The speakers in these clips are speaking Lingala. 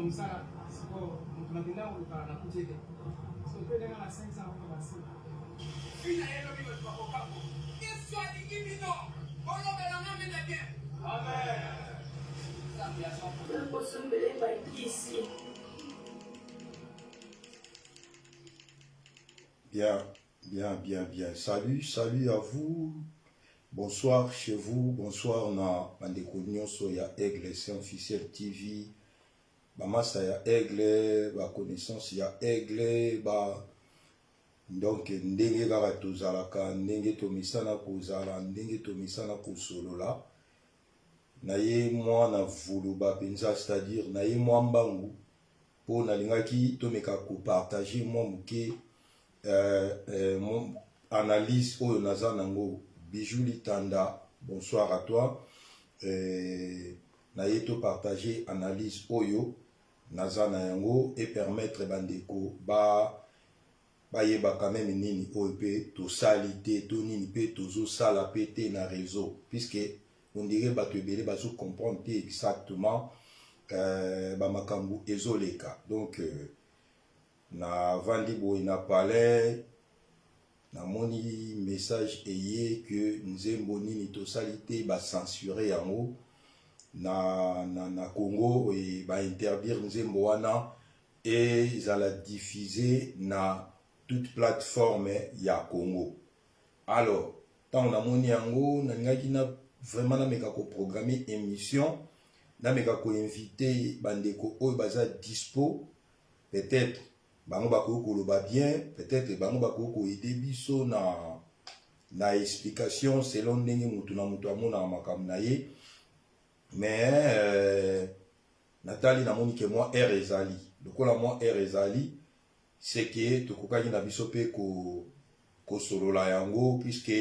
Mosala sikoyo moto nakenda koluka nakuti ete soki ndenge na 500 basi. Fina ye lobi bato bakokamwa. Yesu alingi bino. Bolobela nga amen ya bien. Amen. Nakosombela ye bakisi. Bien, bien, bien, bien. Salut, salut à vous. Bonsoir chez vous, bonsoir na bandeko nyonso ya Aigle Saint Officiel TV. Bamasa ya Aigle, ba connaissance ya Aigle, ba donc ndenge kaka tozalaka, ndenge tomesana kozala, ndenge tomesana kosolola. Na ye mwana vuluba mpenza, c'est-à-dire na ye mwa mbangu mpo nalingaki tomeka kopartage mwa moke analyse oyo naza nango. Bijou Litanda, bonsoir à toi. Na ye topartage analyse oyo naza na yango et permettre bandeko ba bayeba quand même nini oyo mpe tosali te to nini mpe tozosala mpe te na réseau, puisque on dirait bato ebele bazo comprendre te exactement bamakambo ezoleka. Donc navandi boye na palais, namoni message eye que nzembo nini tosali te bacensure yango na Congo e bainterdire nzembo wana ezala diffuse na toute plateforme ya Congo. Alors ntango namoni yango, nalingaki na vraiment nameka koprogramme émission, nameka koinvite bandeko oyo baza dispo. Peut-être bango bakoki koloba bien, peut-être bango bakoki koaider biso na explication selon ndenge motu na moto amonaka makambo na ye. Mais natali, namoni ke mwa heure ezali lokola mwa heure ezali, c'est que tokokaki na biso mpe kosolola yango, puisque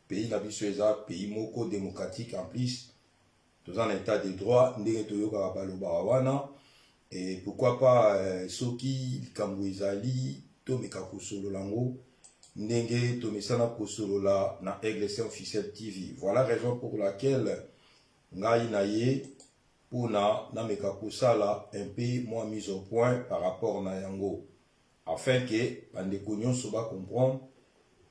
pays na biso eza pays moko démocratique. En plus toza na état de droit, ndenge toyokaka balobaka wana. Et pourquoi pas soki likambo ezali, tomeka kosolola yango ndenge tomesana kosolola na Aigle Saint Officiel TV. Voilà raison pour laquelle ngai na ye mpona nameka kosala un peu mwa mise au point par rapport na yango, afin ke bandeko nyonso bacomprendre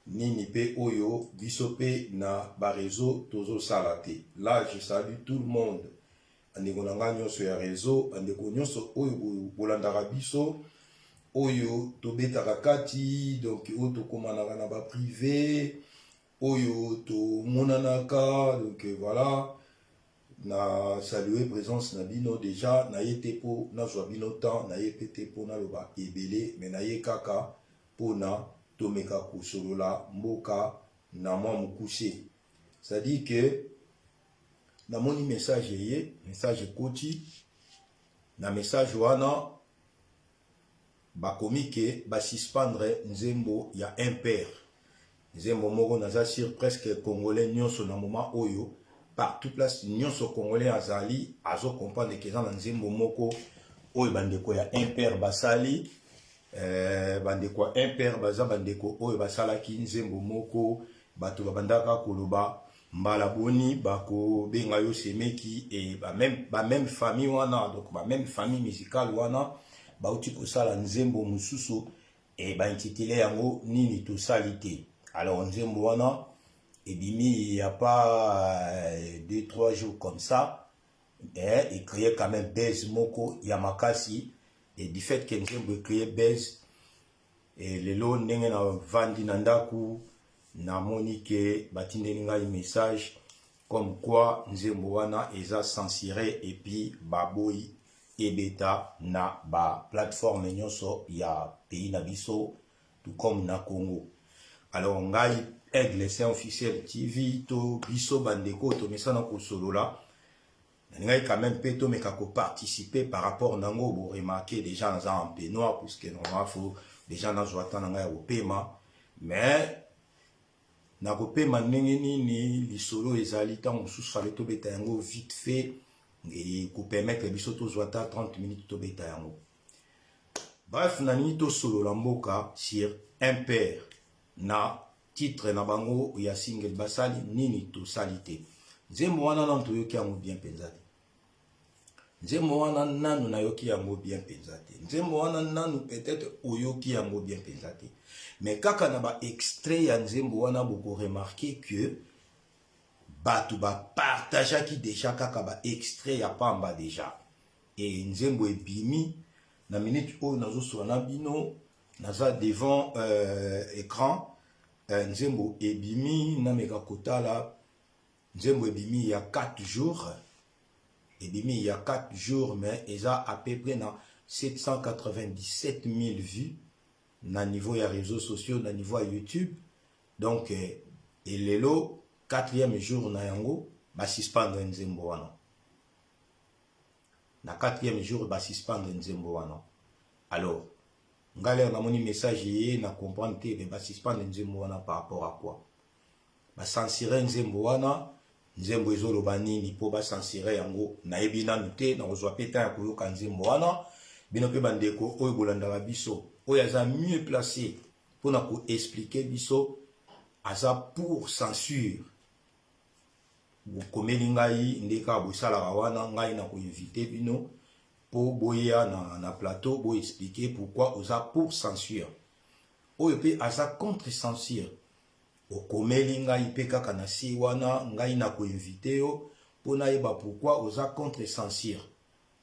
nini mpe oyo biso mpe na bareseau tozosala te. Là, je salue tout le monde, bandeko na ngai nyonso ya réseau, bandeko nyonso oyo bolandaka biso, oyo tobetaka kati, donc oyo tokomanaka na baprivé, oyo tomonanaka. Donc voilà, na salue présence na bino déjà. Naye te mpo nazwa bino temps, naye mpe te mpo naloba ebele, mais naye kaka mpona tomeka kosolola mboka na mwa mokuse. C'est-à-dire que namoni message eye, message ekoti. Na message wana bakomi ke basuspendre nzembo ya impere, nzembo moko naza sur presque congolais nyonso na moment oyo, partout place nyonso congolais azali azocomprendre ke eza na nzembo moko oyo bandeko ya impere basali. Bandeko ya impere baza bandeko oyo basalaki nzembo moko, bato babandaka koloba mbala boni bakobenga yo semeki. E bameme famille wana, donc bameme famille musicale wana, bauti kosala nzembo mosusu e baintitule yango nini tosali te. Alors nzembo wana ebimi il y a pas 2, 3 jours comme ça, ecréé quand même buzz moko ya makasi. Et du fait que nzembo ecréé buzz, e lelo ndenge navandi na ndako, namoni ke batindeli ngai message comme quoi nzembo wana eza censuré et puis baboyi ebeta na baplateforme nyonso ya pays na biso, tout comme na Congo. Alors ngai Aigle Saint Officiel TV to biso bandeko tomesana kosolola, nalingaki quand même mpe tomeka koparticiper par rapport nango. Boremarke déjà naza en peignoir, puisque normalement faut déjà nazwa temps na ngai ya kopema. Mais nakopema ndenge nini? Lisolo ezali ntango mosusu fallait tobeta yango vite fait, ekopermettre biso tozwa ata 30 minutes tobeta yango. Bref, nalingi tosolola mboka sur MPR na titre na bango ya single "Basali nini tosali te". Nzembo wana nanu toyoki yango bien mpenza te. Nzembo wana nanu nayoki yango bien mpenza te. Nzembo wana nanu peut-être oyoki yango bien mpenza te, mais kaka na baextrait ya nzembo wana, bokoremarquer que bato bapartageaki déjà kaka baextrait ya pamba déjà. E nzembo ebimi na minute oyo nazosola na bino, naza devant écran. Nzembo ebimi, nameka kotala, nzembo ebimi ya 4 jours, ebimi ya 4 jours, mais eza à peu près na 797 000 vues na niveau ya réseaux sociaux, na niveau ya YouTube. Donc elelo quatrième jour na yango, basuspendre nzembo wana. Na quatrième jour basuspendre nzembo wana. Alors ngai lere namoni message ye, na comprendre te. Me basuspendre nzembo wana par rapport à quoi? Bacensurer nzembo wana, nzembo ezoloba nini mpo bacensurer yango? Nayebi nanu te. Nakozwa mpe temps ya koyoka nzembo wana. Bino mpe bandeko oyo bolandaka biso, oyo aza mieux placé mpona koexpliquer biso, aza pour censure, bokomeli ngai nde kaka bosalaka wana. Ngai na koinviter bino mpo boya na plateau, boexpliquer pourquoi oza pour censure. Oyo mpe aza contre censure, okomeli ngai mpe kaka na se wana, ngai na koinviter yo mpo nayeba pourquoi oza contre censure.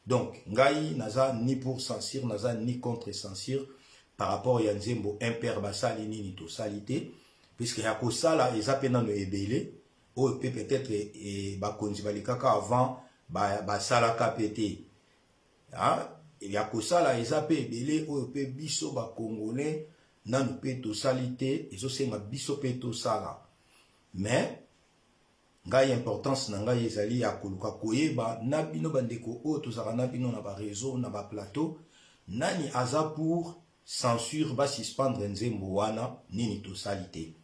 Donc ngai naza ni pour censure, naza ni contre censure par rapport ya nzembo MPR "Basali nini tosali te", puisque ya kosala eza mpe nano ebele oyo mpe peut-être bakonzi balekaka avant basalaka mpe te. Ya kosala eza mpe ebele oyo mpe biso bacongolais nanu mpe tosali te, ezosenga biso mpe tosala. Mais ngai, importance na ngai ezali ya koluka koyeba na bino bandeko oyo tozalaka na bino na baréseau, na baplateau, nani aza pour censure, basuspendre nzembo wana "Nini tosali te",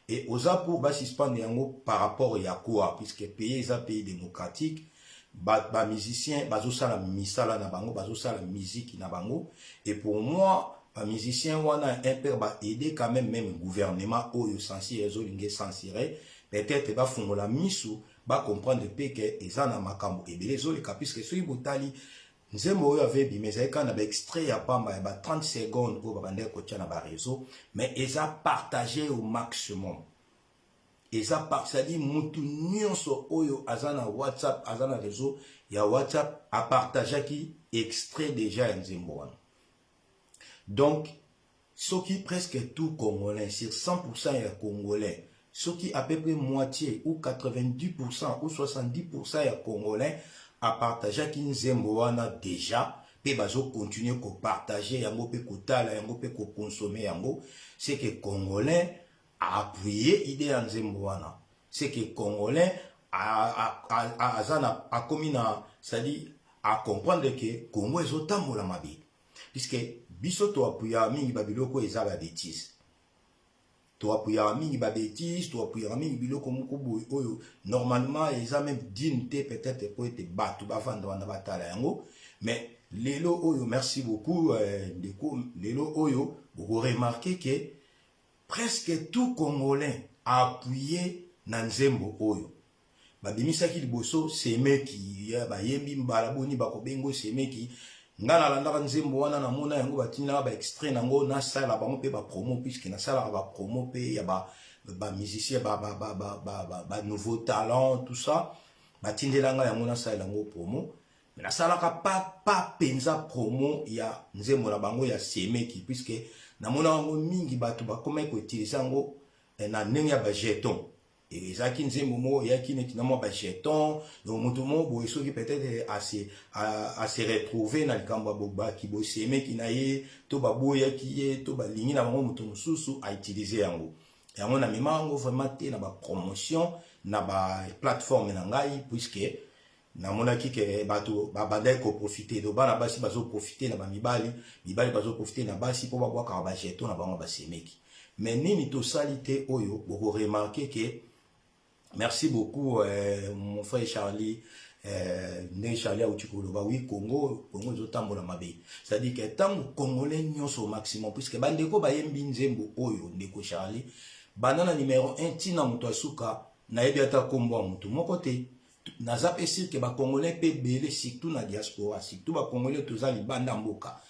et oza pour basuspendre yango par rapport ya quoi? Puisque pays eza pays démocratique, bamusicien ba bazosala misala na bango, bazosala musique na bango. Et pour moi, bamusicien wana MPR baaider quand même, même gouvernement oyo censure ezolinga censurer, peut-être bafungola misu, bacomprendre mpe ke eza na makambo ebele ezoleka. Puisque soki botali nzembo oyo ave ebima, ezali kaka na baextrait ya pamba ya ba 30 secondes oyo babandaki kotia na baréseau, mais eza partage au maximum. Eza, c'est-à-dire mutu nyonso oyo aza na WhatsApp, aza na réseau ya WhatsApp, apartageaki extrait déjà ya nzembo wana. Donc soki presque tout Congolais, sur 100% ya Congolais, soki à peu près moitié ou 90% ou 70% ya Congolais apartageaki nzembo wana déjà, mpe bazocontinuer kopartager yango mpe kotala yango mpe koconsommer yango, c'est que Congolais aappuyer idée ya nzembo wana, c'est que Congolais aza na akomi na, c'est-à-dire acomprendre ke Congo ezotambola mabe. Puisque biso toapuyaka mingi babiloko eza babêtises, toapuyaka mingi babêtises, toapuyaka mingi biloko moko boye oyo normalement eza même digne te peut-être po ete bato bavanda wana batala yango. Mais lelo oyo, merci beaucoup ndeko, lelo oyo bokoremarquer ke presque tout Congolais aappuyer na nzembo oyo babimisaki liboso "Semeki". Bayembi mbala boni bakobengo semeki. Ngai nalandaka nzembo wana, namona yango, batindaka baextrait nango, nasala bango mpe bapromo, puisque nasalaka bapromo mpe ya bamusicien, banouveau talent, tout ça. Batindelanga yango, nasalela yango promo. Me nasalaka pa mpenza promo ya nzembo na bango ya "Semeki", puisque namona yango mingi, bato bakomaki koutiliser yango na ndenge ya bajeton. Ezalaki nzembo moko eyaki neti na mwa bajeton. Donc moto moko boye, soki peut-être ase retrouve na likambo ya bobaki bosemeki na ye, to baboyaki ye, to balingi na bango moto mosusu, autiliser yango. Yango namema yango vraiment te na bapromotion na baplateforme na ngai, puisque Namonaki ke bato babandaki koprofite, do bana basi bazoprofite na bamibali, mibali bazoprofite na basi mpo babwakaka bajeton na bango basemeki. Mais nini tosali te oyo bokoremarke ke merci beaucoup mon frère Charlie, ndenge Charlie auti koloba, oui, Congo, Congo ezotambola mabe. C'est-à-dire ke ntango Congolais nyonso au maximum, puisque bandeko bayembi nzembo oyo, ndeko Charlie, banda na numero 1 ntina moto asuka, nayebi ata nkombo ya motu moko te. Naza mpe sûr ke Bacongolais mpe ebele, surtout na diaspora, surtout Bacongolais toza libanda mboka,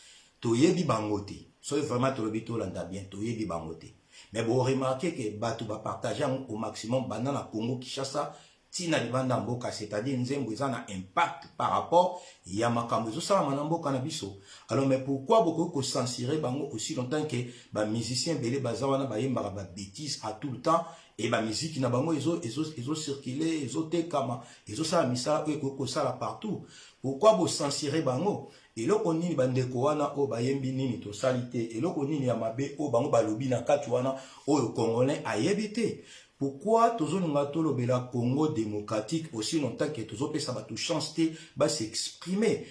toyebi bango te. Soki vraiment tolobi, tolanda bien, toyebi bango te. Mais boremarke ke bato bapartage yango au maximum, banda na Congo Kinshasa ntina libanda mboka, c'est-à-dire nzembo eza na impact par rapport ya makambo ezosalama na mboka na biso. Alors, mais pourquoi bokoki kocensurer bango aussi longtemps ke bamusicien ebele baza wana, bayembaka babêtise à tout le temps e bamiziki na bango ezocircule, ezotekama, ezosala misala oyo ekoki kosala partout? Pourquoi bocensurer bango? Eloko nini bandeko wana oyo bayembi nini tosali te? Eloko nini ya mabe oyo bango balobi na kati wana oyo Congolais ayebi te? Pourquoi tozolinga tolobela Congo démocratique aussi longtemps ke tozopesa bato chance te bas'exprimer?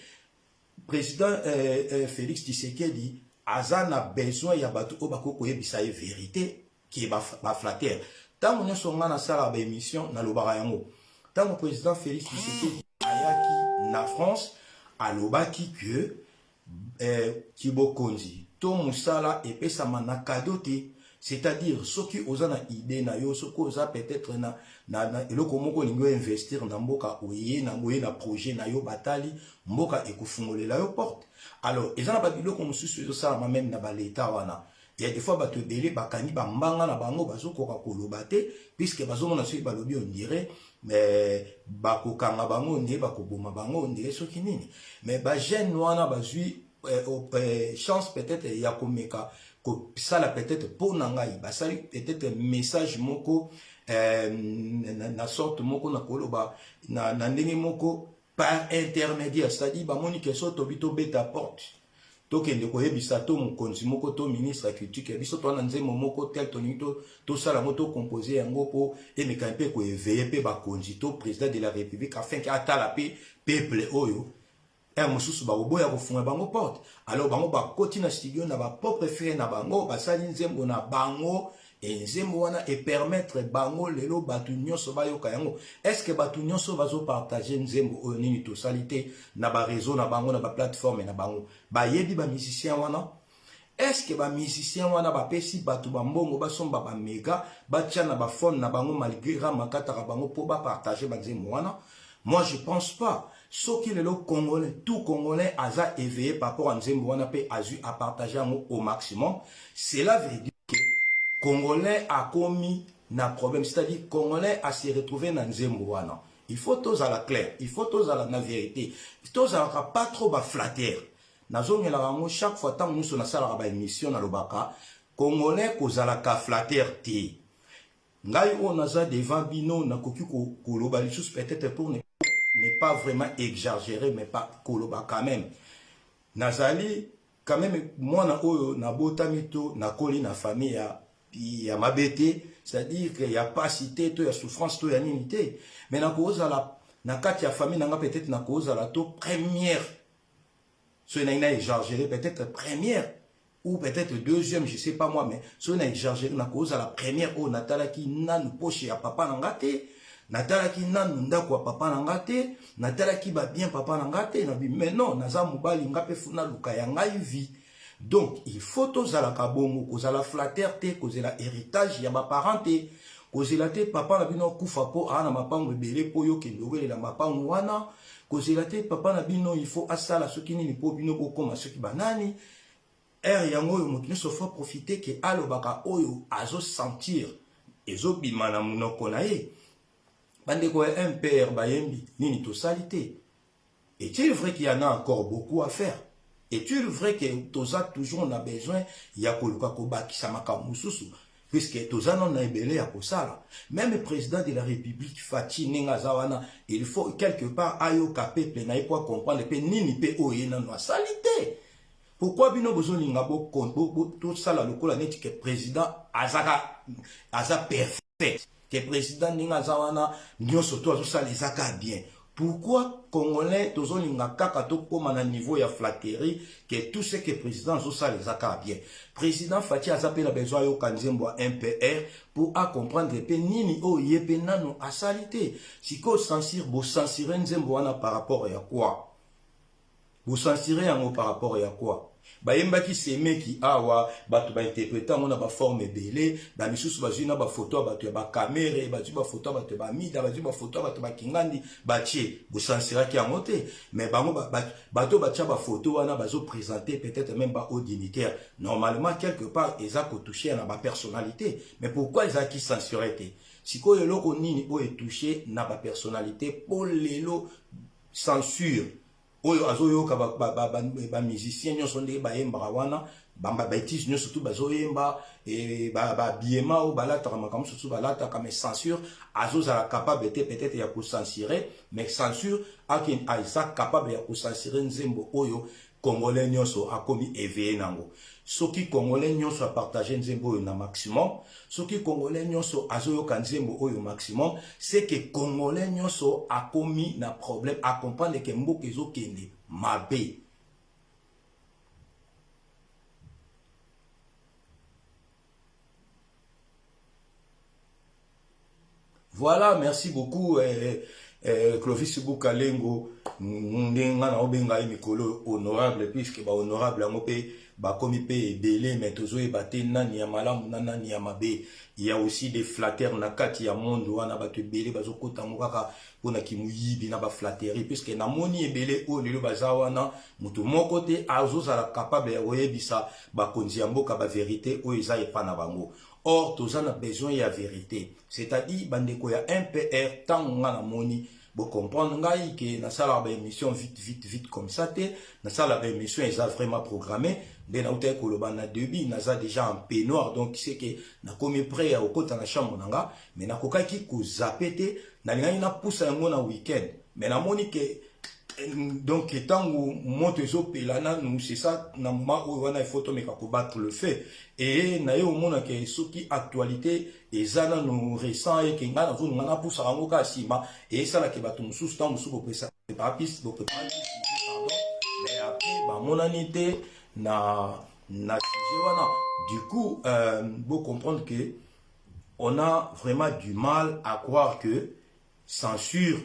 Président Félix Tshisekedi aza na besoin ya bato oyo bakoki koyebisa ye vérité ke baflatter. Ntango nyonso ngai nasalaka baémission, nalobaka yango. Ntango président Félix Tshisekedi ayaki na France, alobaki ke kibokonzi to mosala epesama na cadeau te. C'est-à-dire soki oza na idée na yo, soki oza peut-être na eloko moko olingi oinvestir na mboka, oye na oye na projet na yo, batali mboka ekofungolela yo porte. Alors eza na babiloko mosusu ezosalama même na baleta wana. Ya des fois bato ebele bakangi bambanga na bango, bazokoka koloba te, puisque bazomona soki balobi, on dirait mais bakokanga bango, on dirait bakoboma bango, on dirait soki nini. Mais bajeune wana bazwi chance peut-être ya komeka kosala, peut-être mpo na ngai basali peut-être message moko na sorte moko na koloba na ndenge moko par intermédiaire, c'est-à-dire bamoni ke so tobi tobeta porte, tokende koyebisa to mokonzi moko to ministre ya culture, biso towana nzembo moko tel, tolingi tosala yango, tocompose yango mpo emeka mpe koéveiller mpe bakonzi to président de la République, afin ke atala mpe peuple oyo. Ere mosusu bakoboya kofunga bango porte. Alors bango bakoti na studio na bapropre frère na bango, basali nzembo na bango e nzembo wana epermettre bango lelo bato nyonso bayoka yango. Est-ce bato nyonso bazopartage nzembo oyo nini tosali te na bareseau na bango, na baplateforme na bango, bayebi bamusicien wana? Est-ce bamusicien wana bapesi bato bambongo basomba baméga, batia na baphone na bango, malgré ramakataka bango, mpo bapartage banzembo wana? Moi, je pense pas. Soki lelo Congolais, tout Congolais aza éveillé par rapport à nzembo wana mpe azwi apartage yango au maximum, cela veut dire que Congolais akomi na problème, c'est-à-dire Congolais ase retrouvé na nzembo wana. Il faut tozala clair, il faut tozala na vérité, tozalaka pas trop baflatter. Nazongelaka yango chaque fois, ntango nyonso nasalaka baémission, nalobaka: Congolais kozalaka flatter te. Ngai oyo naza devant bino, nakoki koloba lisusu, peut-être pour ne pas vraiment exagérer, mais pas koloba quand même, nazali quand même mwana oyo nabotami to nakoli na famille ya mabe te, c'est-à-dire que ya pasi te to ya souffrance to ya nini te. Mais nakozala na kati ya famille na nga, peut-être nakozala to première, soki nalingi na exagérer, peut-être première ou peut-être deuxième, je sais pas moi, mais soki na exagérer, nakozala première oyo natalaki nanu poche ya papa na nga te, natalaki nanu ndako ya papa na nga te, natalaki babien papa na nga te. Nabi, mais non, naza mobali, nga mpe funa luka ya ngai vie. Donc il faut tozalaka bongo, kozala flatter te, kozela héritage ya baparent te, kozela te papa na bino akufa mpo aa na mapango ebele mpo oyo okende owelela mapango wana, kozela te papa na bino il faut asala soki nini mpo bino bokóma soki banani. Ere yango oyo moto nyonso faut profiter ke alobaka oyo azosentir, ezobima na monoko na ye. Bandeko ya MPR bayembi nini tosali te. Est-il vrai qu'il y en a encore beaucoup à faire? Est-il vrai que toza toujours na besoin ya koluka kobakisa makambo mosusu, puisque toza nano na ebele ya kosala? Même président de la République Fatshi, ndenge aza wana, il faut quelque part ayoka peuple na ye po acomprendre mpe nini mpe oyo ye nano asali te. Pourquoi bino bozolinga tosala lokola neti ke président azaka aza parfait, ke président ndenge aza wana nyonso to azosala ezaka bien? Pourquoi congolais tozolinga kaka tokóma na niveau ya flatterie que tout ce que président azosala eza kaka bien? Président Fatshi aza mpe na besoin ayoka nzembo ya MPR pour acomprendre mpe nini oyo ye mpe nano asali te. Sikoyo censure, bocensure nzembo wana par rapport ya quoi? Bocensure yango par rapport ya quoi? Bayembaki semeki awa, bato bainterprete yango na baforme ebele. Bamisusu bazwi na bafoto ya bato ya bakamere, bazwi bafoto ya bato ya bamida, bazwi bafoto ya bato bakingandi batie. Bocensuraki yango te, mais bango bato batya bafoto wana bazoprésente peut-être même bahaut dignitaire. Normalement, quelque part eza kotouche na bapersonnalité, mais pourquoi ezalaki censuré te? Sikoyo eloko nini oyo etouche na bapersonnalité mpo lelo censure? Oyo azoyoka bamusicien nyonso ndenge bayembaka wana, babêtises nyonso tu bazoyemba, babiema oyo balataka, makambo mosusu balataka, mais censure azozala capable te peut-être ya kocensurer. Mais censure aza capable ya kocensurer nzembo oyo congolais nyonso akomi éveillé nango. Soki congolais nyonso apartage nzembo oyo na maximum, soki congolais nyonso azoyoka nzembo oyo maximum, c'est que congolais nyonso akomi na problème, acomprendre ke mboka ezokende mabe. Voilà, merci beaucoup, Clovis Bukalengo. Ndenge nga na obenga ye mikolo honorable, puisque bahonorable yango mpe bakomi mpe ebele, mais tozoyeba te nani ya malamu na nani ya mabe. Il y a aussi des flatteurs na kati ya monde wana. Bato ebele bazokota yango kaka mpona kimuyibi na baflatterie, puisque namoni ebele oyo lelo baza wana, moto moko te azozala capable ya koyebisa bakonzi ya mboka bavérité oyo eza epa na bango. Or toza na besoin ya vérité, c'est-à-dire bandeko ya MPR. Ntango nga namoni, bocomprendre ngai ke nasalaka baémission vite vite vite comme ça te. Nasalaka baémission eza vraiment programmé. Nde nautaki koloba na début, naza déjà en peignoir, donc c'est que nakomi prêt ya kokota na chambre na nga, mais nakokaki kozape te. Nalingaki napusa yango na week-end, mais namoni ke donc ntango moto ezopela nanu, c'est ça, na moment oyo wana il faut tomeka kobattre le feu. E na ye omonake soki actualité eza nanu récent, eke ngai nazolinga napusaka yango kaka nsima, esalaka bato mosusu ntango mosusu bopesa bopréparaki sujet, pardon, mais après bamonani te na sujet wana. Du coup, bocomprendre que on a vraiment du mal à croire que censure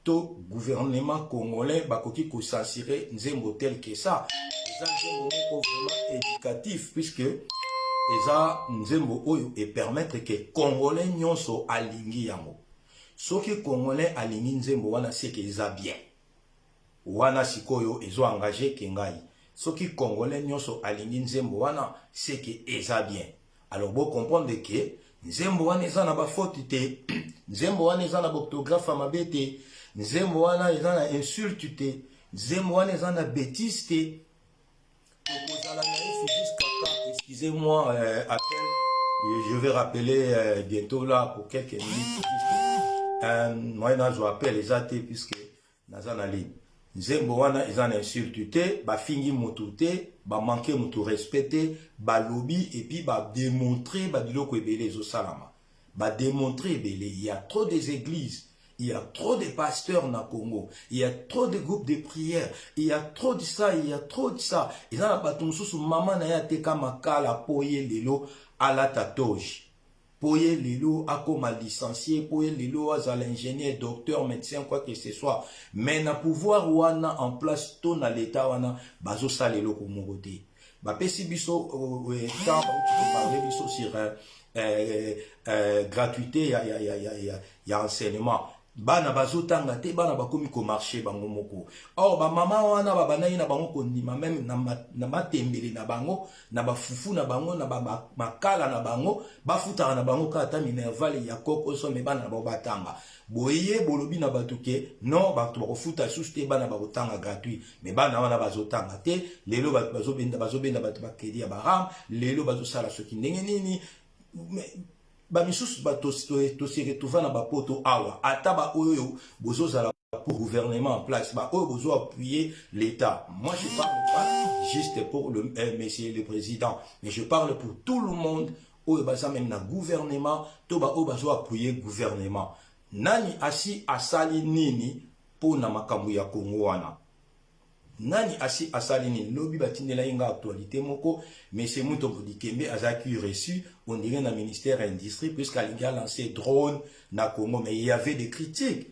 to gouvernement congolais bakoki kocensurer nzembo tel que ça. Eza nzembo moko vraiment éducatif, puisque eza nzembo oyo epermettre ke congolais nyonso alingi yango. Soki congolais alingi nzembo wana, seke eza bien. Wana sikoyo ezoengage ke ngai, soki congolais nyonso alingi nzembo wana, seke eza bien. Alors bocomprendre ke nzembo wana eza na bafaute te, nzembo wana eza na baorthographe ya mabe te, nzembo wana eza na insulte te, nzembo wana eza na bétise te. Tokozala na ye jusqu'à, excusez-moi, appel, je vais rappeler bientôt là pour quelques minutes. Juste moyen nazwa appel eza te, puisque naza na ligne. Nzembo wana eza na insulte te, bafingi motu te, bamanke motu respect te, balobi et puis badémontre babiloko ebele ezosalama, badémontre ebele. Il y a trop des églises, il y a trop de pasteurs na Congo, il y a trop de groupes de prière, il y a trop de ça, il y a trop de ça. Eza na bato mosusu, mama na ye ateka makala mpo ye lelo alata toge, mpo ye lelo akoma licencié, mpo ye lelo azala ingénieur, docteur, médecin, quoi que ce soit. Mais na pouvoir wana en place to na l'état wana, bazosala eloko moko te. Bapesi biso temps, bauti koparle biso sur gratuité ya enseignement. Bana bazotanga te, bana bakomi komarche bango moko. Or bamama wana babandaki na bango kondima même na matembele na bango, na bafufu na bango, na makala na bango, bafutaka na bango kaka ata minerval ya kokoso, mais bana na bango batanga. Boye bolobi na bato ke non, bato bakofuta lisusu te, bana bakotanga gratuit, mais bana wana bazotanga te. Lelo bato bazobenda bato bacrédit ya baram, lelo bazosala soki ndenge nini. Bamisusu tose retrouva na bapoto awa, ata baoyo bozozala pour gouvernement en place, baoyo bozo appuyer l'État. Moi, je parle pas juste pour le monsieur le président, mais je parle pour tout le monde oyo baza même na gouvernement to baoyo bazo appuyer gouvernement. Nani asi asali nini? mpo na makambo ya Congo wana? Nani asi asali nini? Lobi batindelaki nga actualité moko, monsieur Mutombo Dikembe azalaki reçu, on dirait, na ministère ya Industrie, puisque alingi alancer drone na Congo. Mais il y avait des critiques.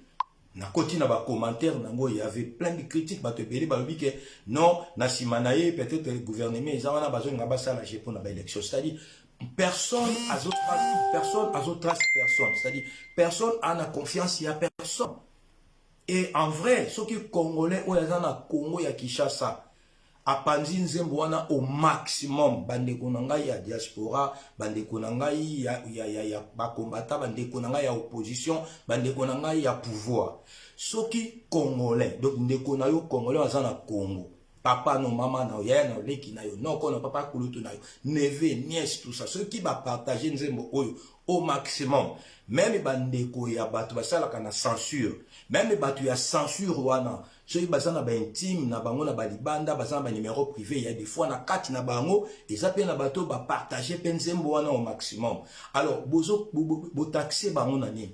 Nakoti na bacommentaire nango, il y avait plein de critiques. Bato ebele balobi ke non, na nsima na ye peut-être gouvernement eza wana, bazolinga basala jeu mpona baélection. C'est-à-dire personne azotrace personne, azotrace personne, c'est-à-dire personne ana confiance ya personne. Et en vrai, soki Congolais oyo aza na Congo ya Kinshasa apanzi nzembo wana au maximum, bandeko na ngai ya diaspora, bandeko na ngai ya bakombata, bandeko na ngai ya opposition, bandeko na ngai ya pouvoir, soki Congolais, donc ndeko na yo Congolais aza na Congo, papa no, mama na yo, yaya na yo, leki na yo, noko na papa, kulutu na yo, neveu, nièce, tout ça, soki bapartage nzembo oyo au maximum, même bandeko ya bato basalaka na censure, même bato ya censure wana, soki baza na baintime na bango na balibanda, baza na banuméro privé, ya des fois na kati na bango eza mpe na bato bapartage mpe nzembo wana au maximum. Alors botaxe bango na nini?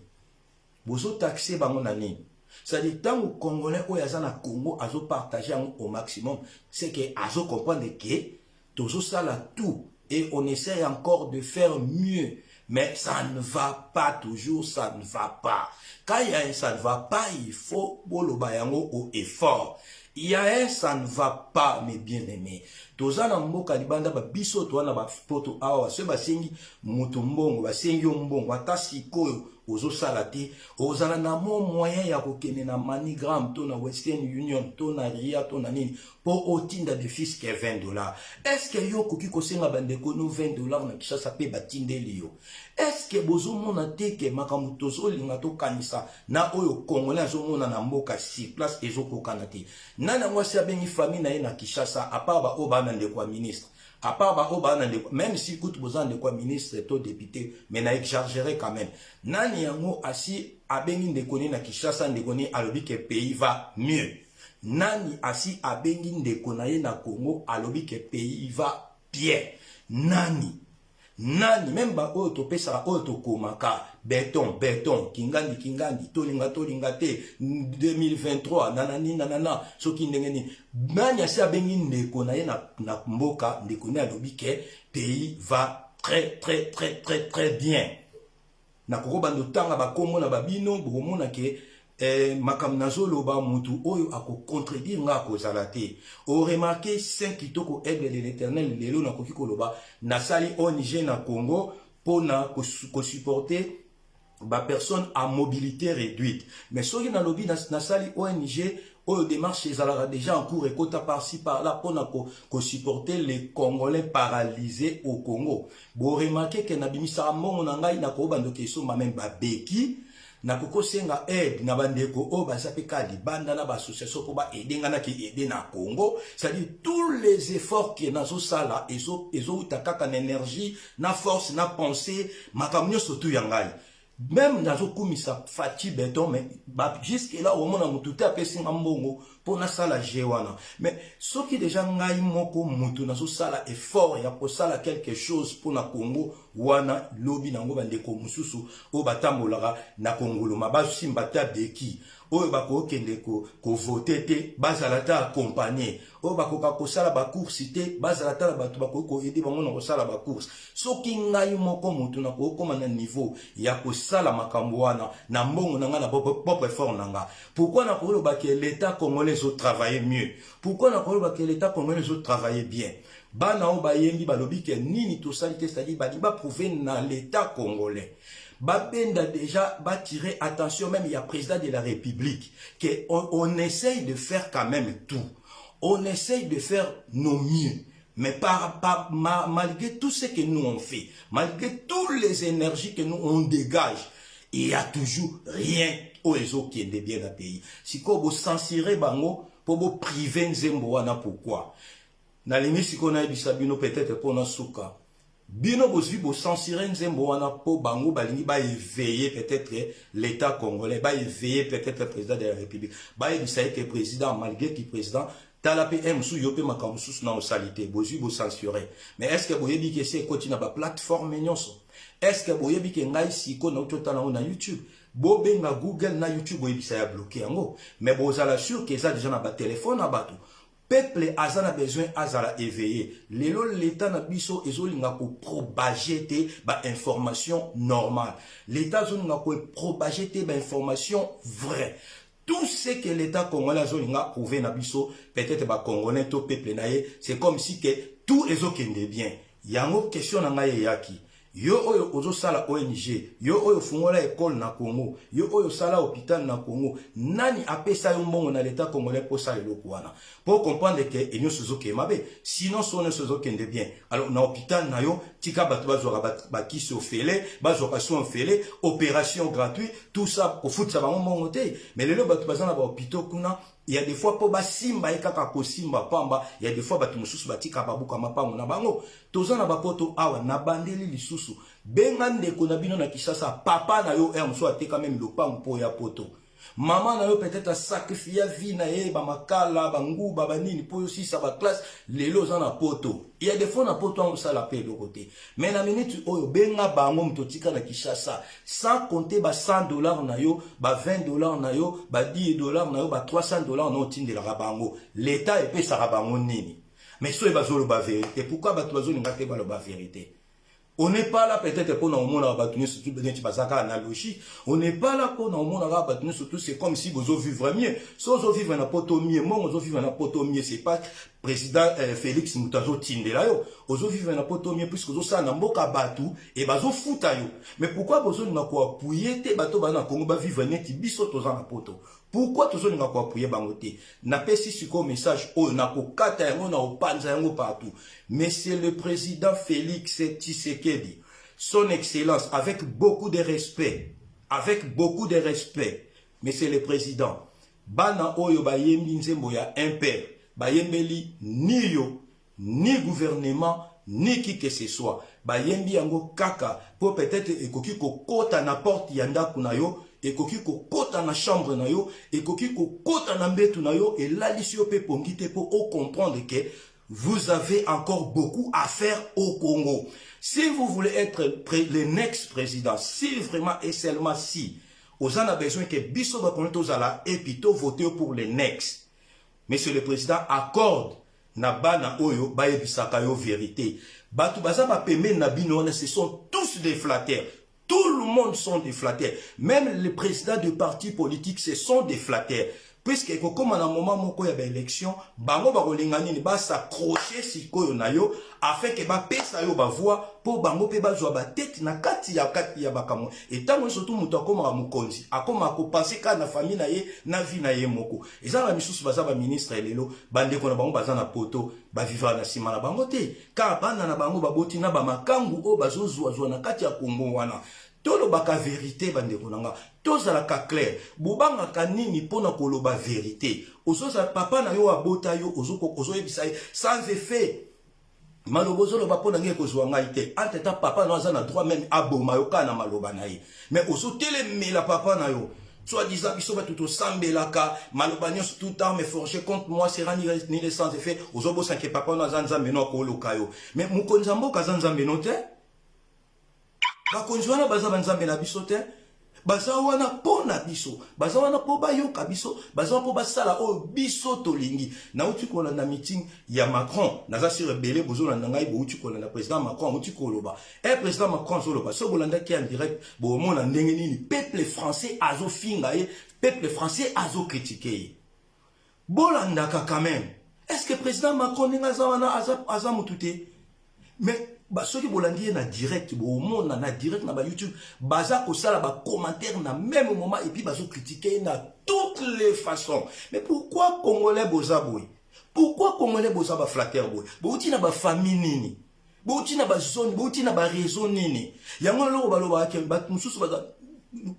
Bozotaxe bango na nini? C'est-à-dire ntango Congolais oyo aza na Congo azopartage yango au maximum, c'est que azocomprendre ke tozosala tout et on essaye encore de faire mieux, mais ça ne va pas toujours, ça ne va pas. Quand il y a un ça ne va pas, il faut boloba yango haut et fort. Il y a un ça ne va pas, mes bien-aimés. Toza na mboka libanda, babiso toza na bapoto awa, soki basengi moto mbongo, basengi yo mbongo, ata sikoyo ozosala te, ozala na mo moyen ya kokende na MoneyGram to na Western Union to na Ria to na nini mpo otinda ne fût-ce que 20 dollars. Est-ce yo okoki kosenga bandeko no 20 dollars na Kinshasa mpe batindeli yo? Est-ce bozomona te ke makambo tozolinga tokanisa na oyo Congolais azomona na mboka sur place ezokokana te? Nani yango asi abengi famille na ye na Kinshasa, à part baoyo baa na ndeko ya ministre, à part baoyo baa na ndeko, même si kutu boza na ndeko ya ministre to député, mais na exagéré quand même. Nani yango asi abengi ndeko ne na Kinshasa, ndeko ne alobi ke pays va mieux? Nani asi abengi ndeko na ye na Congo, alobi ke pays va bien? Nani? Nani? Même baoyo topesaka, oyo tokomaka béton béton, kingandi kingandi, tolinga tolinga te, 2023 nanani nanana, soki ndenge nini, nani asi abengi ndeko na ye na mboka, ndeko ne alobi ke pays va très très très très très bien? Nakoki banda otanga bakombo na babino, bokomona ke makambo nazoloba, motu oyo akocontredire nga akozala te. Oremarquer Saint Kitoko, aigle de l'Éternel, lelo nakoki koloba nasali ONG na Congo mpona kosupporter bapersone à mobilité réduite. Mais soki nalobi nasali ONG oyo, démarche ezalaka déjà en cours, ekota par-ci par-là mpona kosupporter les Congolais paralysés au Congo, boremarquer ke nabimisaka mbongo na ngai, nakobandoki esomba même babeki, nakoki kosenga aide na bandeko oyo baza mpe kaka libanda na baassociation mpo baaider ngai, naki aider na Congo. C'est-à-dire tous les efforts ke nazosala ezowuta kaka na énergie, na force, na pensée, makambo nyonso tu ya ngai. Même nazokumisa Fatshi Béton, mais jusque là omona motu te apesi nga mbongo mpo nasala jeu wana. Mais soki déjà ngai moko motu nazosala effort ya kosala quelque chose mpo na Congo wana, lobi nango bandeko mosusu oyo batambolaka na kongoloma, basimba te abeki, oyo bakokende kovote te, bazala te accompagné, oyo bakoka kosala bacourse te, bazala ta na bato bakoki koaider bango na kosala bacourse. Soki ngai moko motu nakokóma na niveau ya kosala makambo wana na mbongo na ngai, na propre effort na nga, pourquoi nakoloba ke l'État congolais ezotravailler mieux? Pourquoi nakoloba ke l'État congolais ezotravailler bien? Bana oyo bayembi, balobi ke nini tosali te, c'est-à-dire balingi baprouver na l'État congolais, babenda déjà, batirer attention même ya président de la République que on essaye de faire quand même tout, on essaye de faire nos mieux, mais malgré tout ce que nous on fait, malgré toutes les énergies que nous on dégage, il y a toujours rien oyo ezokende bien na pays. Sikoyo bocensurer bango mpo bopriver nzembo wana, pourquoi? Nalingi sikoyo nayebisa bino, peut-être mpona suka, bino bozwi bocensurer nzembo wana mpo bango balingi baéveiller peut-être l'État congolais, baéveiller peut-être président de la République, bayebisa ye ke président, malgré ki président, tala mpe e mosusu, yo mpe makambo mosusu na osali te, bozwi bocensurer. Mais est ce que boyebi ke esi ekoti na baplateforme nyonso? Est ce que boyebi ke ngai siko nauti otala yango na YouTube? Bobenga Google na YouTube, boyebisa ya bloquer yango, mais bozala sûr ke eza déjà na batelefone na bato. Peuple aza na besoin azala éveillé. Lelo l'état na biso ezolinga kopropager te bainformation normale, l'état azolinga kopropager te bainformation vraie. Tout ce que l'état congolais azolinga prouver na biso, peut-être bacongolais to peuple na ye, c'est comme si que tout ezokende bien. Yango question na ngai eyaki: yo oyo ozosala ONG, yo oyo ofungola ekole na Congo, yo oyo osala hôpital na Congo, nani apesa yo mbongo na l'état congolais mpo osala eloko wana, mpo comprendre ke enyonso ezokende mabe? Sinon so nyonso ezokende bien, alors na hôpital na yo, tika bato bazwaka bakisi ofele, bazwaka soin ofele, opération gratuit, tout ça, kofutisa bango mbongo te. Mais lelo bato baza na bahôpitaux kuna, il y a des fois mpo basimba ye kaka kosimba pamba, il y a des fois bato mosusu batika babuka mapango na bango. Toza na bapoto awa, na bandeli lisusu, benga ndeko na bino na Kinshasa, papa na yo ere mosusu ateka même lopango mpo ya poto, mama na yo peut-être asacrifier vie na ye, bamakala, banguba, banini, mpo osisa baclasse. Lelo oza na poto, ya des fois na poto yango osala mpe eloko te. Mais na minute oyo, benga bango, moto otika na Kinshasa, sans compter ba 100 $ na yo, ba 20 $ na yo, ba 10 $ na yo, ba 300 $ na yo otindelaka bango, l'état epesaka bango nini? Mais soki bazoloba vérité, pourquoi bato bazolinga te baloba vérité? On n'est pas là peut-être pour nous omona bato nyonso neti baza kaka na logique. On n'est pas là pour na omona kaka bato nyonso tout, c'est comme si bozo vivre mieux. So ozo vivre na poto mieux, mbongo ozo vivre na poto mieux, c'est pas président Félix moto azotindela yo. Ozo vivre na poto mieux puisque ozosala na mboka bato e bazofuta yo. Mais pourquoi bozolinga koappuyer te bato baza na Congo bavivre neti biso toza na poto? Pourquoi tozolinga koappuyer bango te? Napesi sikoyo message oyo, nakokata yango na kopanza yango partout. Monsieur le président Félix Tshisekedi, son excellence, avec beaucoup de respect, avec beaucoup de respect, monsieur le président, bana oyo bayembi nzembo ya un père, bayembeli ni yo, ni gouvernement, ni qui que ce soit. Bayembi yango kaka mpo peut-être ekoki kokota na porte ya ndako na yo, ekoki kokota na chambre na yo, ekoki kokota na mbetu na yo, elalisi yo mpe pongi te, mpo ocomprendre ke vous avez encore beaucoup à faire au Congo. Si vous voulez être le next président, si vraiment et seulement si oza na besoin ke biso bakoni tozala epi tovote pour le next, monsieur le président, accorde na bana oyo bayebisaka yo vérité. Bato baza bapembeni na bino wana, ce sont tous des flatteurs. Tout le monde sont des flatteurs, même les présidents de partis politiques, ce sont des flatteurs, puisque ekokóma na moment moko ya baélection, bango bakolinga nini? Bas'accrocher sikoyo na yo afin ke bapesa yo bavoix, mpo bango mpe bazwa batete na kati ya bakambo. Etango surtout moto akómaka mokonzi, akómaka kopenser kaka na famille na ye, na vie na ye moko. Eza na misusu baza baministre lelo, bandeko na bango baza na poto, bavivaka na nsima na bango te, kaka bana na bango baboti na bamakangu oyo bazozwazwa na kati ya Kongo wana. Tolobaka vérité, bandeko na nga, tozalaka clair. Bobangaka nini mpona koloba vérité? Ozozala papa na yo abota yo, ozoyebisa ye sans effet maloba ozoloba mpo na ngai ekozwa ngai te. Entre temps papa na yo aza na droit même aboma yo kaka na maloba na ye, mais ozotelemela papa na yo, soi-disant biso bato tosambelaka, maloba nyonso, toute arme forgée contre moi sera nulle, sans effet. Ozobosana ke papa no aza nzambe no, akoluka yo. Mais mokonzi ya mboka aza nzambe no te. Bakonzi wana baza banzambe na biso te. Baza wana mpo na biso, baza wana mpo bayoka biso, baza wana mpo basala oyo biso tolingi. Nauti kolanda meeting ya Macron, naza sur ebele bozolanda ngai. Bouti kolanda président Macron auti koloba. E président Macron azoloba, so bolandaki en direct, bomona ndenge nini peuple français azofinga ye, peuple français azocritiquer ye. Bolandaka quand même. Est ce que président Macron ndenge aza wana aza motu te? Mais soki bolandi ye na direct, bomona na direct na bayoutube, baza kosala bacommentaire na même moment et puis bazocritiquer ye na toutes les façons. Mais pourquoi congolais boza boye? Pourquoi congolais boza baflatter boye? Bouti na bafamille nini? Bouti na bazone? Bouti na bareseau nini? Yango eloko balobaka, bato mosusu baza,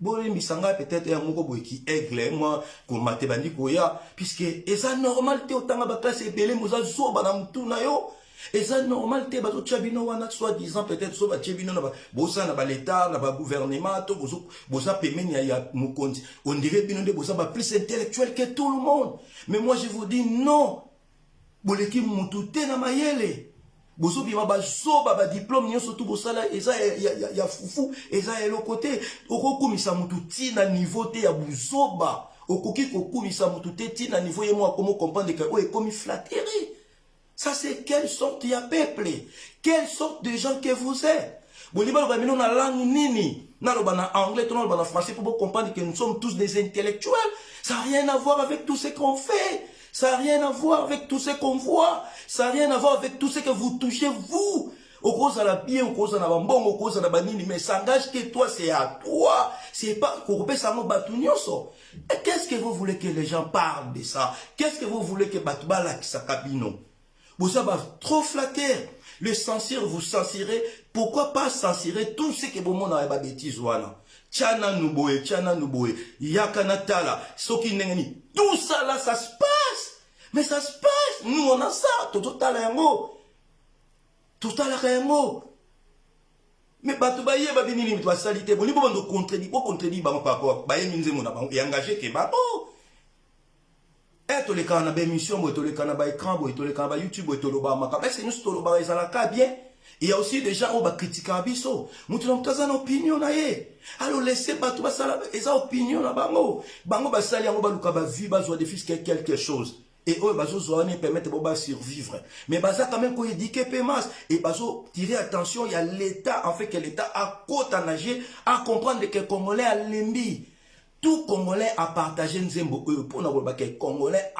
boyembisa ngai peut-être ya moko boye ki aigle mwa komate bandi koya, puisque eza normal te. Otanga baclasse ebele, moza zoba na mutu na yo. Eza normal te. Bazotia bino wana, soi disant peut-être so batie bino bosala na baleta, na bagouvernement, to boza pembeni ya mokonzi, on dirait bino nde boza baplus intellectuel que tout le monde. Mais moi je vous dis non, boleki mutu te na mayele. Bozobima bazoba, badiplome nyonso tu bosala eza ya, ya, ya, ya fufu, eza ya eloko te. Okokumisa motu ti na niveau te ya buzoba. Okoki kokumisa motu te ti na niveau ye moko akomo comprendre ke oyo ekomi flatterie. Ça, c'est quelle sorte ya peuple? Quelle sorte de gens que vous êtes? Bolingi baloba bino na langue nini? Naloba na anglais to naloba na français pour comprendre que nous sommes tous des intellectuels? Ça n'a rien à voir avec tout ce qu'on fait. Ça n'a rien à voir avec tout ce qu'on voit. Ça n'a rien à voir avec tout ce que vous touchez, vous. Okozala bien, okozala bambongo, okozala banini, mais ça engage que toi, c'est à toi. C'est pas kokopesa yango bato nyonso. Et qu'est-ce que vous voulez que les gens parlent de ça? Qu'est-ce que vous voulez que bato balakisaka bino? Boza ba trop flatteur. Le censure, vous censurez. Pourquoi pas censurer tout ce que bomona ya babêtise wana? Tia nanu boye, tia nanu boye, yaka na tala soki ndenge nini. Tout ça là, ça se passe. Mais ça se passe, nous on a ça, tozotala yango, totalaka yango. Mais bato bayeba binini bato basali te. Bolingi bobando contredire, bocontredire bango par rapport bayembi nzembo na bango, engage ke bango. E tolekaka na baémission boye, tolekaka na baécran boye, tolekaka na bayoutube boye, tolobaka makambo. Est-ce nyonso tolobaka ezalaka bien? Il y a aussi des gens oyo bakritikaka biso. Moto na moto aza na opinion na ye. Alors laisse bato basala, eza opinion na bango. Bango basali yango, baluka bavie, bazwa des fils quelque chose. Et oyo bazozwa wana permettre bo basurvivre, mais baza quand même koéduquer mpe masse et bazotirer attention ya l'État, en fait que l'État akota na jeu, acomprendre que Congolais alembi. Tout Congolais a partagé nzembo oyo mpona koloba ke Congolais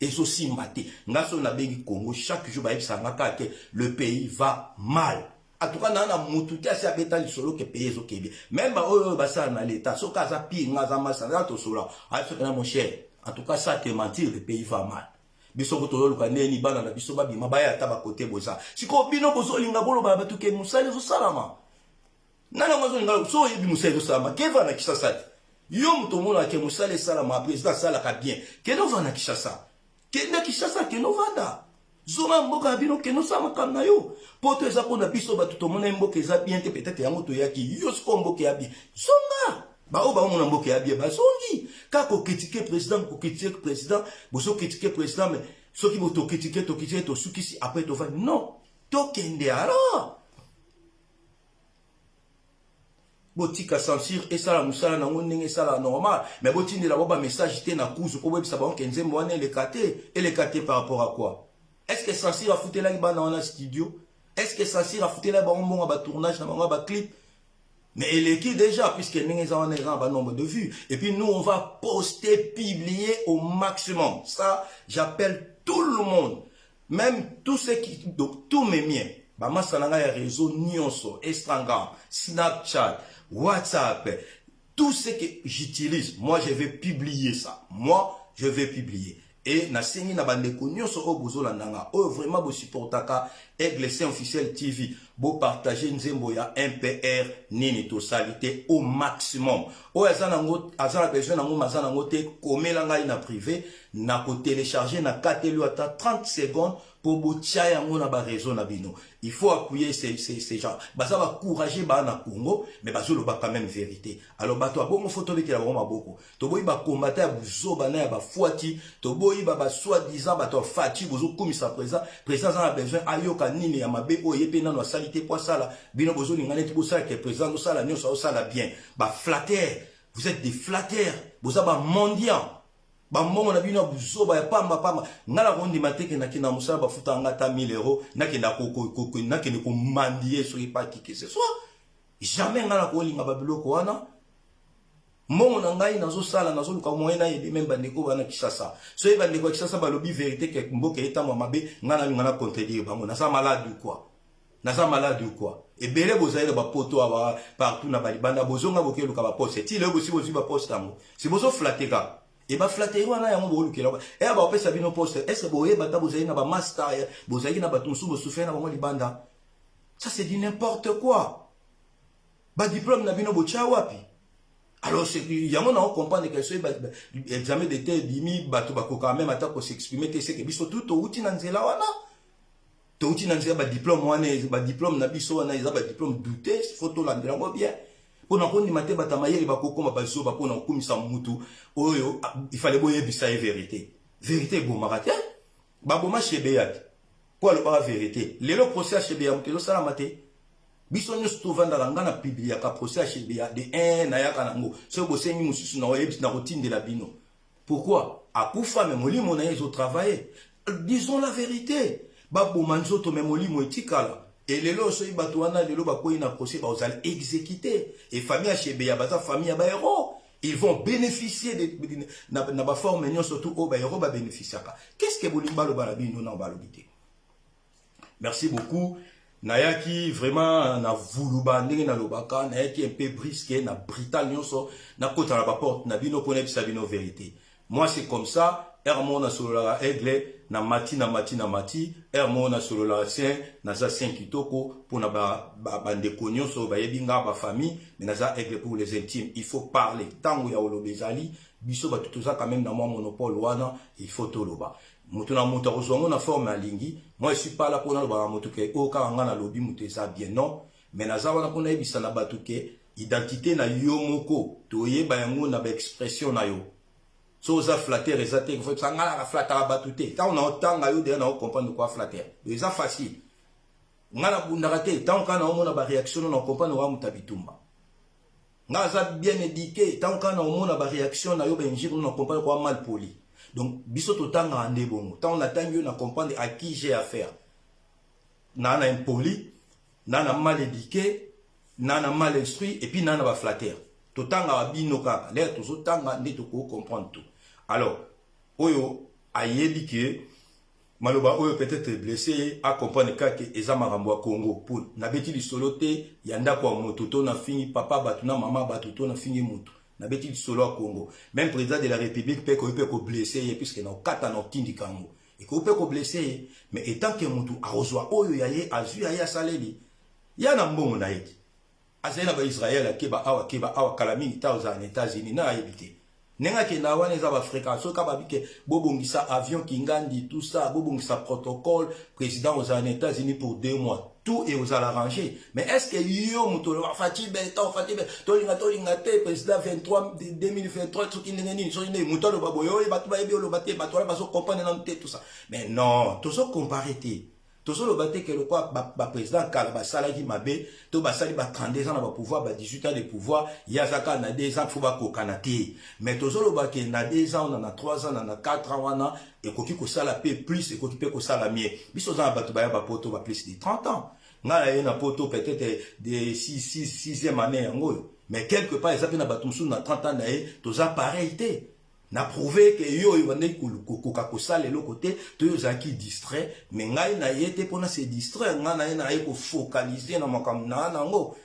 ezosimba te. Nga so nabengi Congo, chaque jour bayebisaka nga kaka ke le pays va mal. En tout cas, naa na mutu te asi abeta lisolo ke pays ezokende. Même baoyo oyo basala na l'État, soki aza pire, nga aza masa, aza tosola ayi soki na mon cher, en tout cas, ça te mentir, le pays va mal. Biso ko tozoluka ndeni bana na biso babima, baya ata bakote. Boza sikoyo, bino bozolinga boloba na bato ke mosala ezosalama. Nani yango azolinga? So oyebi mosala ezosalama, keva na Kinshasa te. Yo moto omonaka ke mosala esalama, président asalaka bien, kende ovanda na Kinshasa. Kende Kinshasa, kende ovanda, zonga mboka na bino, kende osala makambo na yo. Mpo to eza mpona biso bato tomona mboka eza bien te, peut-être yango toyaki. Yo sikoyo mboka ya bien, zonga. Baoyo baomona mboka ya bien bazongi kaka kocritiquer président, kocritiquer président. Bozocritiquer président, mais soki tocritiquer, tocritiquer, tosukisi, après tovandi. Non, tokende. Alors botika censure esala mosala nango ndenge esala normal, mais botindela bo bamessage te na kuzu mpo boyebisa bango ke nzembo wana eleka te. Eleka te par rapport à quoi? Est ce que censure afutelaki bana wana studio? Est ce que censure afutelaki bango mbongo ya batournage na bango ya baclip? Mais eleki déjà, puisque ndenge eza wana, eza na banombre de vues. Et puis nous, on va poster, publier au maximum. Ça, j'appelle tout le monde, même tous ceux qui, donc tous mes miens, bamasa na ngai ya réseau nyonso, Instagram, Snapchat, WhatsApp, tout ce que j'utilise, moi je vais publier ça. Moi je vais publier. Et nasengi na bandeko nyonso oyo bozolanda nga, oyo vraiment bosupportaka Aigle Saint Officiel TV, bopartage nzembo ya MPR Nini Tosali Te au maximum. Oyo aza nango, aza na besoin nango, aza nango te, komela ngai na privé, na kotélécharge na kateli ata 30 secondes mpo botia yango na baréseau na bino. Il faut appuyer ces gens. Baza bacourage, baa na Congo, mais bazoloba quand même vérité. Alors bato ya bongo, faut tobetela bango maboko. Toboyi bakombata ya buzoba na ya bafwati, toboyi basoi-disant bato ya Fatshi. Bozokumisa président. Président aza na besoin ayoka nini ya mabe oyo ye mpe nano asali te po asala? Bino bozolinga neti bosalaka président osala nyonso, aosala bien. Baflatter, vous êtes des flatteurs, boza bamondiant, bambongo na bino ya buzoba ya pamba pamba. Nga na kondima te ke nakenda mosala, bafuta nga ata 1000 euro, nakende komendier soki pa qui que ce soit. Jamais nga na kolinga babiloko wana. Mbongo na ngai nazosala, nazoluka moyen nayebi même bandeko bana Kinshasa. Soki bandeko ya Kinshasa balobi vérité ke mboka etambwa mabe, ngai nalinga na contredire bango? Naza malade ou quoi? Naza malade ou quoi? Ebele bozali na bapoto awa, partout na balibanda, bozonga, bokeluka baposte. Ti lelo bosi bozwi baposte yango, si bozoflatter kaka. E baflatter wana yango boolukela eya baopesa bino poste. Est ce boyeba ata bozali na bamaster, bozalaki na bato mosusu bosufere na bango libanda? Ça, c'est du n'importe quoi. Badiplôme na bino botya wapi? Alors yango na ocomprendre ke soki examen d'état ebimi, bato bakokaka même ata kos'exprimer te. Seke biso tu touti na nzela wana, touti na nzela badiplôme wana. Badiplôme na biso wana eza badiplôme doute, faut tolandela yango bien. Mpona kondima te bato ya mayele bakokoma bazoba mpona kokumisa mutu oyo ifale boyebisa ye vérité. Vérité ebomaka te. Baboma Chebeya te. Mpo alobaka verite. Lelo procès ya Chebeya moto ezosalama te. Biso nyonso tovandaka, nga na publiaka procès ya Chebeya de 1, nayaka nango. Soki bosengi mosusu na oyebisi, nakotindela bino. Pourquoi? Akufa, mais molimo na ye ezotravaille. Disons la vérité. Baboma nzoto, mais molimo etikala. E lelo soki bato wana lelo bakwei na procès, bazala exécuté. E famille ya Chebeya baza famille ya bahéros. Ils vont bénéficier de, na baforme nyonso tu oyo bahéros babénéficiaka. Qu'est-ce que bolingi baloba na bino na balobi te? Merci beaucoup. Nayaki vraiment na vuluba ndenge nalobaka, nayaki un peu brusque na brutal nyonso, nakota na baporte na bino mpo nayebisa bino vérité. Moi, c'est comme ça. Heure moko nasololaka aigle na mati na mati na mati, heure moko nasololaka saint, naza saint kitoko mpona bandeko nyonso oyo bayebi nga, bafamille, mais naza aigle pour les intimes. Il faut parler ntango ya koloba ezali. Biso bato toza quand même na mwa monopole wana, il faut toloba. Moto na moto akozwa yango na forme alingi. Moi, je suis pas là mpona alobaka moto ke oyo kaka nga nalobi moto eza bien, non, mais naza wana mpona yebisa na bato ke identité na yo moko toyeba yango na baexpression na yo. So oza flatteur, eza te nga naka flattaka bato te. Ntango na otanga yo deya na ocomprendre kwa flatteur, eza facile. Nga nabundaka te. Ntango kaka naomona baréaction no, na comprendre wa moto ya bitumba. Nga aza bien éduqué. Ntango kaka naomona baréaction na yo, bainjure no, na comprendre kwa mal poli. Donc biso totangaka nde bongo. Ntango natangi yo, na comprendre à qui j'ai affaire. Na impoli, na mal éduqué, na mal instruit, et puis na baflatteur. Totangaka bino kaka lere tozotanga nde tokocomprendre tout. Alors oyo ayebi ke maloba oyo peut-être blessé ye, acomprendre kaka eza makambo ya Congo. Po nabeti lisolo te ya ndako ya moto, to nafingi papa bato na mama bato, to nafingi moto. Nabeti lisolo ya Congo. Même président de la République mpe ekoki mpe koblesser ye, puisque na okata na otindika yango, ekoki mpe koblesser ye. Mais étant que motu akozwa oyo ya ye, azwi ya ye, asaleli ya na mbongo na ye ti azali na baisrael, akeba awa, akeba awa kala mingi ta ozala na États-Unis na ayebi te ndenge akenda wana. Eza bafréquence. Soki babi ke bobongisa avion kingandi, tout ça, bobongisa protocole, président ozala na États-Unis pour 2 mois, tout e ozala arrangé. Mais est ce que yo moto oloba Fatshi Béton, Fatshi Béton, tolinga tolinga te, président 23 2023, soki ndenge nini, soki ndenge moto aloba boye, oyo bato bayebi oloba te, bato wana bazocomprendre nanu te, tout ça. Mais non, tozocompare te. Tozoloba te ke lokwa baprésident kala basalaki mabe to basali ba 32 ans na bapouvoir, ba 18 ans de pouvoir, ye aza kaka na 2 ans, faut bakokana te. Mais tozoloba ke na 2 ans wana, na 3 ans, na 4 ans wana, ekoki kosala mpe plus, ekoki mpe kosala mieux. Biso oza na bato baya bapoto ba plus de 30 ans. Ngai na ye na poto peut-être de 6e année yango oyo, mais quelque part eza mpe na bato mosusu na 30 ans na ye. Toza pareil te. Na prouve ke yo oyo bandaki kokoka kosala eloko te, to yo ozalaki distrait, mais ngai na ye te mpona se distraire. Ngai na ye, na ye kofocaliser na makambo na nango.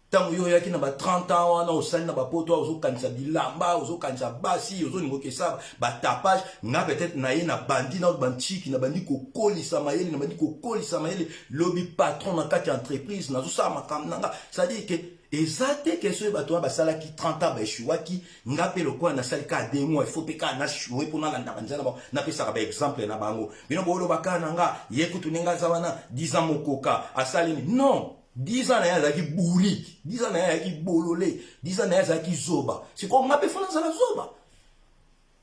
Ntango yo oyaki na ba 30 ans wana, osali na bapoto, ozokanisa bilamba, ozokanisa basi, ozolinga okesa batapage. Nga peut-être na ye na bandi na bantiki, na bandi kokolisa mayele, na bandi kokolisa mayele, lobi patron na kati ya entreprise, nazosala makambo na nga. C'est-à-dire ke eza te ke soki bato wana basalaki 30 ans, baéchouaki, nga mpe lokola nasali kaka 2 mois, il faut mpe kaka naéchouer mpo nalanda banzela na bango. Napesaka baexemple na bango. Bino booloba kaka na nga, ye kutu ndenge aza wana, 10 ans mokoka asali nini? Non, 10 ans na ye azalaki bourrique, 10 ans na ye azalaki bolole, 10 ans na ye azalaki zoba. Sikoyo nga mpe faut nazala zoba?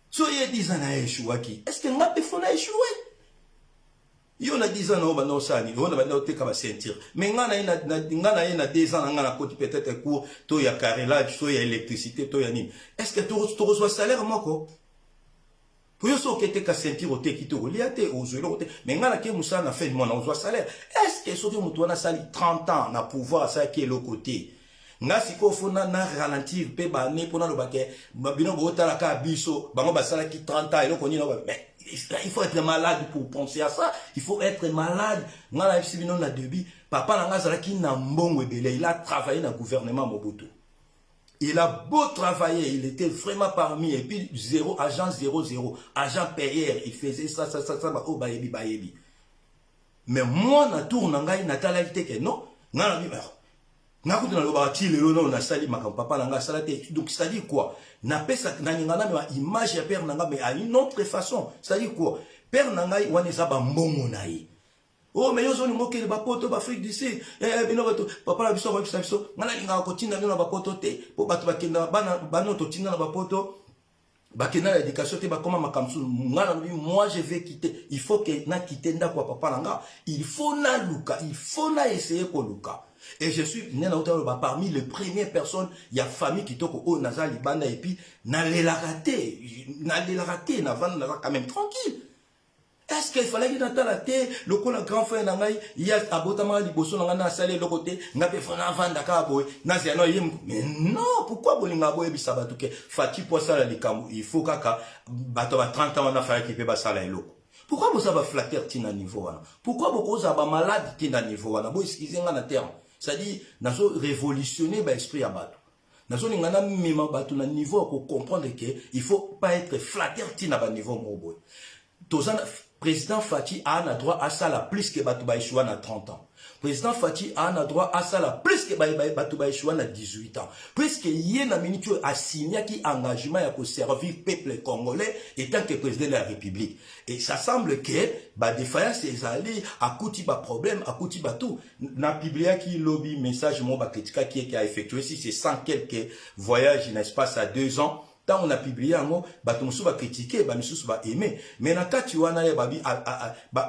So ye 10 ans na ye échouaki, est ce que nga mpe faut na échouer? Yo na 10 ans na oyo banda osala nini? Oyo na banda oteka baceinture. Mais nga na ye na 2 ans na nga nakoti peut-être cours to ya carrelage, to ya électricité, to ya nini. Est ce que tokozwa salaire moko? Po yo so oketeka ceinture, oteki te, okolia te, ozwa eloko te. Mais nga nake mosala, na fin du mois na ozwa salaire. Est ce que soki moto wana asali 30 ans na pouvoir, asalaki eloko te, nga sikoyo faut na ralentir mpe bane mpo naloba ke bino bootala kaka biso, bango basalaki 30 ans eloko nini? Mais il faut être malade pour penser à ça, il faut être malade. Nga nayebisi bino na début, papa na nga azalaki na mbongo ebele. Il a travaillé na gouvernement Mobutu. Il a beau travailler, il était vraiment parmi, et puis zéro, agent 00, agent payeur, il faisait ça, ça, ça, ça, bah, oh, bayebi, bayebi. Mais moi, na tour na ngai, natalaki te ke non, nga na bi, nakuti nalobaka ti lelo nano nasali makambo papa na ngai asala te. Donc c'est à dire quoi? Napesa nalinga na image ya père na ngai, mais à une autre façon. C'est à dire quoi? Père na ngai wana eza bambongo na ye. Oh, mais yo ozolinga okende bapoto, baafrique du Sud. Bino bato, papa na biso akoyebisa biso, ngai nalingaka kotinda bino na bapoto te, mpo bato bakenda bana, bano totinda na bapoto. Bakenda na éducation te, bakoma makambo mosusu. Nga nalobi, moi je vais quitter, il faut que nakite ndako ya papa na nga, il faut naluka, il faut na essayer koluka. Et je suis nde nauta oloba, parmi les premières personnes ya famille kitoko oyo naza libanda. Et puis nalelaka te, nalelaka te, navanda, naza quand même tranquille. Est ce que efalaki natala te lokola grand frère na ngai, ye abotamaka liboso na ngai, na asali eloko te, ngai mpe fo navanda kaka boye, nazela no ye? Mais non, pourquoi bolingaka boyebisa bato ke Fatshi po asala likambo, il faut kaka bato ba 30 ans wana falaki mpe basala eloko? Pourquoi boza baflatteurs ntina niveau wana? Pourquoi bokozala bamalade ntina niveau wana? Boexcuse nga na terme, c'est-à-dire nazo révolutionner baesprit ya bato, nazolinga namema bato na niveau ya kocomprendre ke il faut pas être flatteur ntina baniveau moko boye. Toza président Fatshi a na droit asala plus que bato baéchoua na 30 ans. Président Fatshi a na droit asala plus que bato baéchoua na 18 ans, puisque ye na minute oyo asignaki engagement ya koservir peuple congolais étant que président de la République. Et ça semble que badéfaillance ezali, akuti baproblème, akuti bato. Napubliaki lobi message moko, bakritikaki eke aeffectué si c'est 100 quelques voyages na espace à 2 ans. Ntango na publie yango, bato mosusu bakritike, bamisusu baime, mais na kati wana ye babi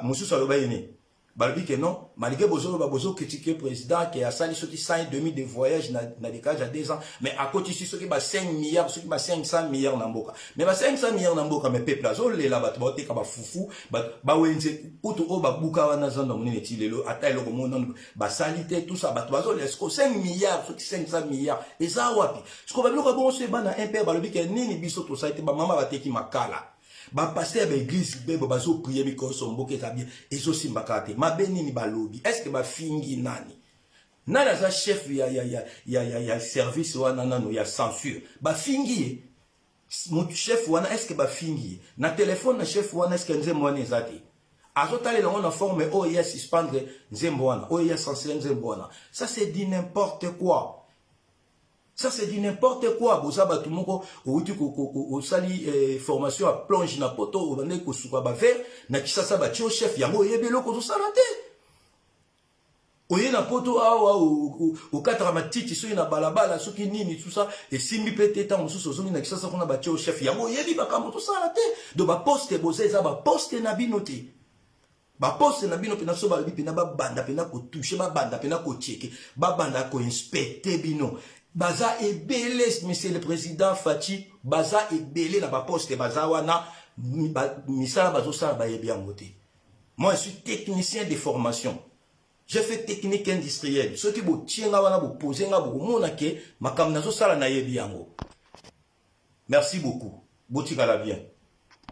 mosusu aloba ye nini? Balobi ke non, malgré bozoloba, bozokritike président ke asali soki 100 et demi de voyage na décalage ya 2 ans, mais akotisi soki ba 5 milliards, soki ba 500 milliards na mboka. Mais ba 500 milliards na mboka, mais peuple azolela, bato baoteka bafufu, bawenze kutu oyo babuka wana, zando monene ti lelo ata eloko moko nano basali te. Tout ça, bato bazolela. Siko 5 milliards, soki 500 milliards eza wapi? Siko babiloko ya bongo so ebana impere, balobi ke nini? Biso tosali te. Bamama bateki makala, bapasteur ya baeglise bebo bazoprie mikolo so mboka eza bien, ezosimba kaka te. Mabe nini balobi? Est ce que bafingi nani? Nani aza chef ya service wana nano ya censure? Bafingi ye motu chef wana? Est ce que bafingi ye na telefone na chef wana? Est ce que nzembo wana eza te? Azotalela yango na forme oyo ya suspendre nzembo wana, oyo ya censure nzembo wana. Ça, c'est du n'importe quoi, ça, c'est du n'importe quoi. Boza bato moko outi osali formation ya plonge na poto, obandaki kosuka bavere na Kisasa, batie yo chef yango, oyebi eloko ozosala te. Oye na poto awa, okataka matiti soki na balabala, soki nini, tout ça, esimbi mpe te. Ntango mosusu ozongi na Kisasa kuna, batie yo chef yango, oyebi makambo tosala te. Donc baposte boza, eza baposte na bino te. Baposte na bino mpena so balobi mpena babanda mpena kotouche, babanda mpena kocheke, babanda koinspecte bino. Baza ebele, monsieur le président Fatshi, baza ebele na baposte, baza wana, misala bazosala bayebi yango te. Moi, je suis technicien de formation, j'ai fait technique industrielle. Soki botie nga wana, bopose nga, bokomona ke makambo nazosala nayebi yango. Merci beaucoup, botikala bien.